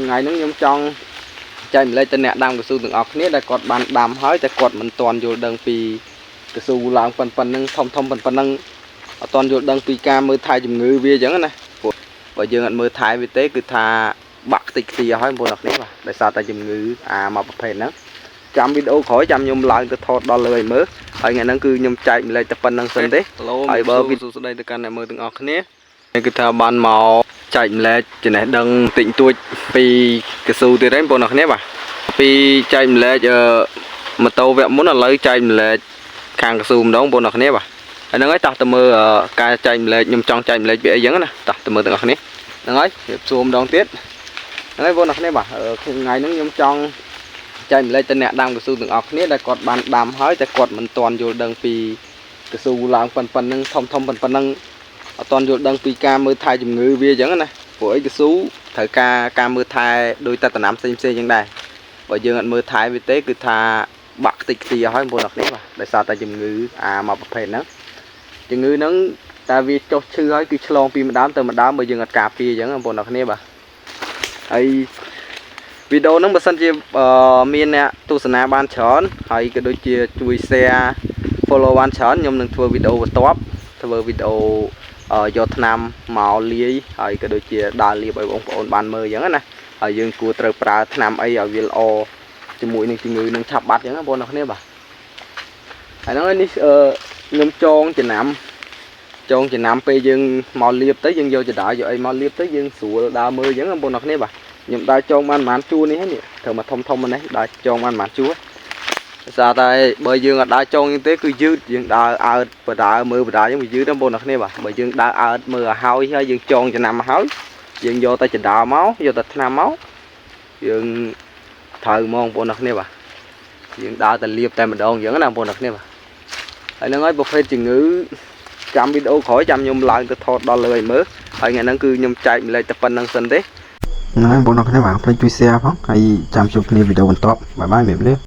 ថ្ងៃហ្នឹងខ្ញុំចង់ចែករំលែកទៅអ្នកដាំកៅស៊ូទាំងអស់គ្នាដែលគាត់បានដាំហើយតែគាត់មិនទាន់យល់ដឹងពីកៅស៊ូឡើងប៉ុណ្ណឹងធំធំប៉ុណ្ណឹងអត់ទាន់យល់ដឹងពីការមើលថែជំងឺវាអញ្ចឹងណាព្រោះបើយើងអត់មើលថែវាទេគឺថាបាក់ខ្ទេចខ្ទីហើយបងប្អូនអរគ្នាបាទដោយសារតែជំងឺអាមួយប្រភេទហ្នឹងចាំវីដេអូក្រោយចាំខ្ញុំឡើងទៅថតដល់លើឲ្យមើលហើយថ្ងៃហ្នឹងគឺខ្ញុំចែករំលែកតែប៉ុណ្្នឹងសិនទេហើយបើវីសួស្តីទៅកាន់អ្នកមើលទាំងអស់គ្នានេះគឺថាបានមកចែករំលែកចំណេះដឹងតិចតួចពីកៅស៊ូទៀតហើយបងប្អូនអរគ្នាបាទពីចែករំលែកអឺម៉ូតូវគ្គមុនឥឡូវចែករំលែកខាងកៅស៊ូម្ដងបងប្អូនអរគ្នាបាទហើយហ្នឹងហើយតោះទៅមើលការចែករំលែកខ្ញុំចង់ចែករំលែកពីអីចឹងណាតោះទៅមើលទាំងអស់គ្នាហ្នឹងហើយជម្រាបសួរម្ដងទៀតហ្នឹងហើយបងប្អូនអរគ្នាបាទថ្ងៃហ្នឹងខ្ញុំចង់ចែករំលែកទៅអ្នកដាំកៅស៊ូទាំងអស់គ្នាដែលគាត់បានដាំហើយតែគាត់មិនទាន់យល់ដឹងពីកៅស៊ូឡើងប៉ុណ្ណឹងធំធំប៉ុណ្ណឹងអត់ទាន់យល់ដឹងពីការមើលថែជំងឺវាអញ្ចឹងណាព្រោះអីកៅស៊ូត្រូវការការមើលថែដោយតែដំណាំផ្សេងផ្សេងអញ្ចឹងដែរបើយើងអត់មើលថែវាទេគឺថាបាក់ខ្ទេចខ្ទីហើយបងប្អូនអរគ្នាបាទដោយសារតែជំងឺអាមួយប្រភេទហ្នឹងជំងឺហ្នឹងតែវាចុះឈឺហើយគឺឆ្លងពីម្ដើមទៅម្ដើមបើយើងអត់ការពារអញ្ចឹងបងប្អូនអរគ្នាបាទហើយវីដេអូហ្នឹងបើសិនជាមានអ្នកទស្សនាបានច្រើនហើយក៏ដូចជាជួយ share follow បានច្រើនខ្ញុំនឹងធ្វើវីដេអូបន្ទាប់ធ្វើវីដេអូយកថ្នាំមកលាយហើយក៏ដូចជាដើរលាបឲ្យបងប្អូនបានមើលអញ្ចឹងណាហើយយើងគួរត្រូវប្រើថ្នាំអីឲ្យវាល្អជាមួយនឹងជំងឺនឹងឆាប់បាត់អញ្ចឹងណាបងប្អូនគ្នាបាទហើយហ្នឹងនេះខ្ញុំចងចំណាំចងចំណាំពេលយើងមកលាបទៅយើងយកចដាយកអីមកលាបទៅយើងស្រួលដើរមើលអញ្ចឹងបងប្អូនគ្នាបាទខ្ញុំដើរចងបានប្រហែលជួរនេះហើយនេះត្រូវមកធំធំនេះដើរចងបានប្រហែលជួរដោយសារតែបើយើងអត់ដើរចងទេគឺយឺតយើងដើរអើតបដើមើលបដើយើងវាយឺតណាបងប្អូនគ្នាបាទបើយើងដើរអើតមើលឲ្យហើយហើយយើងចងចំណាំមកហើយយើងយកតែចដើមកយកតែថ្នាំមកយើងត្រូវហ្មងបងប្អូនគ្នាបាទយើងដើរតែលាបតែម្ដងអញ្ចឹងណាបងប្អូនគ្នាបាទហើយហ្នឹងហើយប្រភេទជំងឺចាំវីដេអូក្រោយចាំខ្ញុំឡើងទៅថតដល់លើឲ្យមើលហើយថ្ងៃហ្នឹងគឺខ្ញុំចែករំលែកតែប៉ុណ្្នឹងសិនទេ ហ្នឹងហើយបងប្អូនគ្នាបាទកុំភ្លេចជួយ share ផងហើយចាំជួបគ្នាវីដេអូបន្ទាប់bye bye ជម្រាបលា។